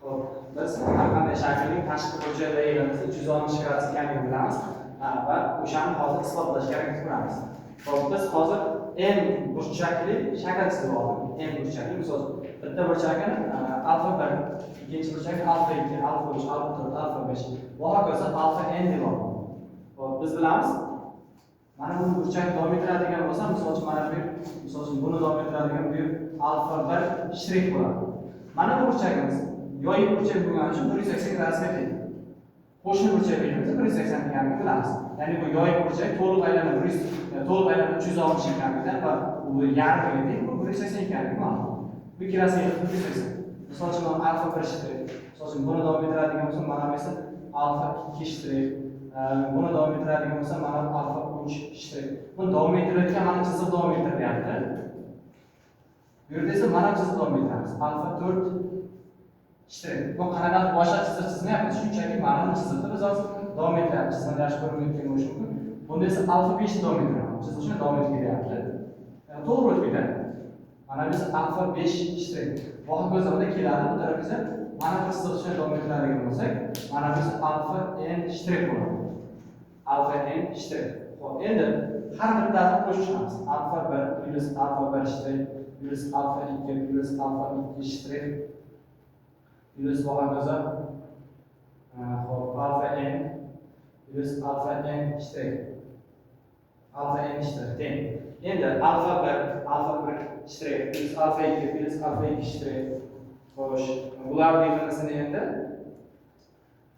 Xo'p, biz har qanday shaklning tashqi burchaklar yig'indisi 360 gradus ekanligini bilamiz va o'shani hozir isbotlashga harakat qilamiz. Xo'p, biz hozir m burchakli shakl chizib oldik. M burchakli, misol uchun, bitta burchagini alfa 1, ikkinchi burchagini alfa 2, alfa 3, alfa 4, alfa 5 va hokazo alfa n deb oldik. Xo'p, biz bilamiz, mana bu burchak davom ettiradigan bo'lsa, misol uchun, mana bu, misol uchun, buni davom ettiradigan bu alfa 1 shtrix bo'ladi. Mana bu burchagimiz yoyiq burchak bo'lgani uchun 180 gradusga teng. Qo'shni burchak bo'lsa 180 ekanligini bilamiz. Ya'ni bu yoyiq burchak to'liq aylanib 100, to'liq aylanib 360 ekanligidan va bu yarmiga teng, bu 180 ekanligi ma'lum. Bu ikkalasi yig'ib 180. Misol uchun, mana alfa 1 shtrix. Misol uchun, buni davom ettiradigan bo'lsam, mana bu esa alfa 2 shtrix. Buni davom ettiradigan bo'lsam, mana alfa 3 shtrix. Buni davom ettiradigan mana chiziq davom ettirilyapti. Bu yerda esa mana chiziq davom ettiramiz. Alfa 4 shtrix. Bu qanaqa boshqa chiziq chizmayapmiz, shunchaki mana bu chiziqni biz hozir davom ettiryapmiz. Chizimda yaxshi ko'rinmayotgan bo'lishi mumkin. Bunda esa alfa 5 davom ettiraman. Chiziq shuni davom etib kelyapti. Yani to'g'ri o'tib ketadi. Mana bu esa alfa 5 shtrix. Va hokazo bunda keladi, bu taraf esa mana bu chiziq shuni davom ettiradigan bo'lsak, mana bu esa alfa n shtrix bo'ladi. Alfa n shtrix. Xo'p, endi har bittasini qo'shib chiqamiz. Alfa 1 plyus alfa 1 shtrix plyus alfa 2 plyus alfa 2 shtrix plyus va hokazo, xo'p, alfa n plyus alfa n shtrix. Alfa n shtrix teng. Endi alfa 1, alfa 1 shtrix plyus alfa 2 plyus alfa 2 shtrix. Xo'sh, bularning yig'indisini endi,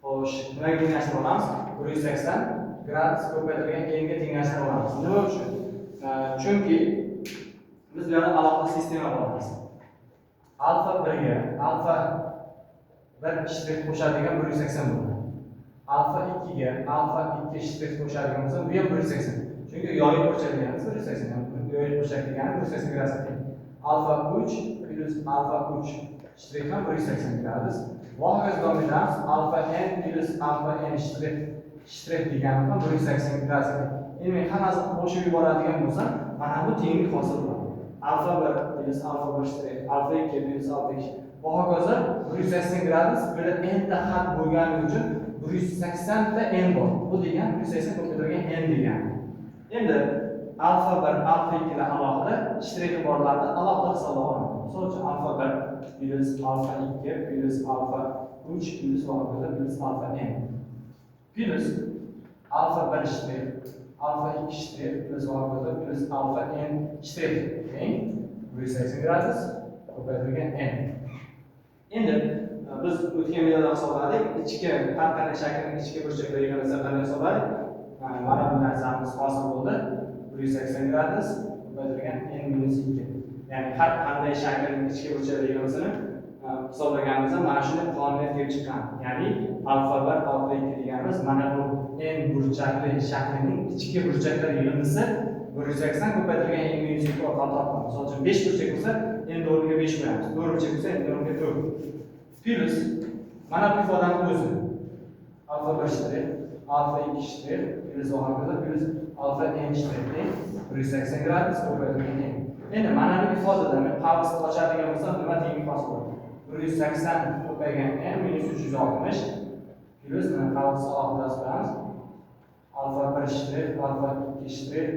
xo'sh, nimaga tenglashtirib olamiz? 180 gradus ko'paytirilgan n ga tenglashtirib olamiz. Nima uchun? Chunki biz bu yerda alohida sistema qilamiz. Alfa 1 ga alfa 1 shtrix qo'shadigan 180 bo'ladi. Alfa 2 ga alfa 2 shtrix qo'shadigan bo'lsa, bu ham 180. Chunki yoyiq burchak deganimiz 180, yoyiq burchak degani 180 gradusga teng. Alfa 3 plyus alfa 3 shtrix ham 180 gradus. Va hokazo davom etamiz. Alfa n plyus alfa n shtrix shtrix degani ham 180 gradusga teng. Endi men hammasini qo'shib yuboradigan bo'lsam, mana bu tenglik hosil bo'ladi. Alfa 1 plyus alfa 1 shtrix, alfa 2 plyus alfa 2 va hokazo 180 gradus. Bu yerda n ta xat bo'lgani uchun 180 ta n bor. Bu degani 180 ko'paytirilgan n degani. Endi alfa 1, alfa 2 lar alohida, shtrixi borlarni alohida hisoblab olamiz. Misol uchun, alfa 1 plyus alfa 2 plyus alfa 3 plyus va hokazo plyus alfa n plyus alfa 1 shtrix, alfa 2 shtrix plyus va hokazo plyus alfa n shtrix teng 180 gradus ko'paytirilgan n. Endi biz o'tgan videoda hisobladik, ichki har qanday shaklning ichki burchaklar yig'indisi qanday hisobladik? Mana bu narsamiz hosil bo'ldi. 180 gradus ko'paytirilgan n minus 2. Ya'ni har qanday shaklning ichki burchaklar yig'indisini hisoblaganimizda mana shunday qonuniyat kelib chiqqan. Ya'ni alfa 1, alfa 2 deganimiz mana bu n burchakli shaklining ichki burchaklar yig'indisi 180 ko'paytirilgan n minus 2 orqali topiladi. Misol uchun, 5 burchak bo'lsa, n o'rniga 5 qo'yamiz. 4 burchak bo'lsa, n o'rniga 4. Plyus mana bu ifodani o'zi. Alfa 1 shtrix, alfa 2 shtrix plyus va hokazo plyus alfa n shtrix teng 180 gradus ko'paytirilgan n. Endi mana bu ifodada men qavs ochadigan bo'lsam, nima tenglik hosil bo'ladi? 180 ko'paygan n minus 360 plyus, mana, qavs alohida qo'yamiz. Alfa 1 shtrix, alfa 2 shtrix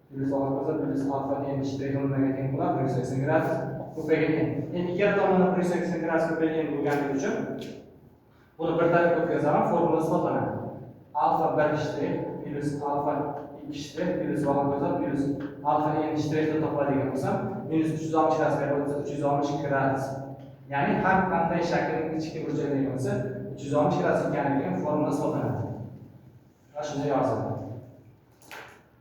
plyus va hokazo plyus alfa n shtrix nimaga teng bo'ladi? 180 gradus ko'paygan n. Endi ikkala tomondan 180 gradus ko'paygan bo'lganligi uchun buni bir tarafga o'tkazaman, formula isbotlanadi. Alfa 1 shtrix plyus alfa 2 shtrix plyus va hokazo plyus alfa n shtrixni topadigan bo'lsam, minus 360 gradus berib 360 gradus. Ya'ni har qanday shaklning ichki burchagi bo'lsa 360 gradus ekanligi formula isbotlanadi. Va shunda yoziladi.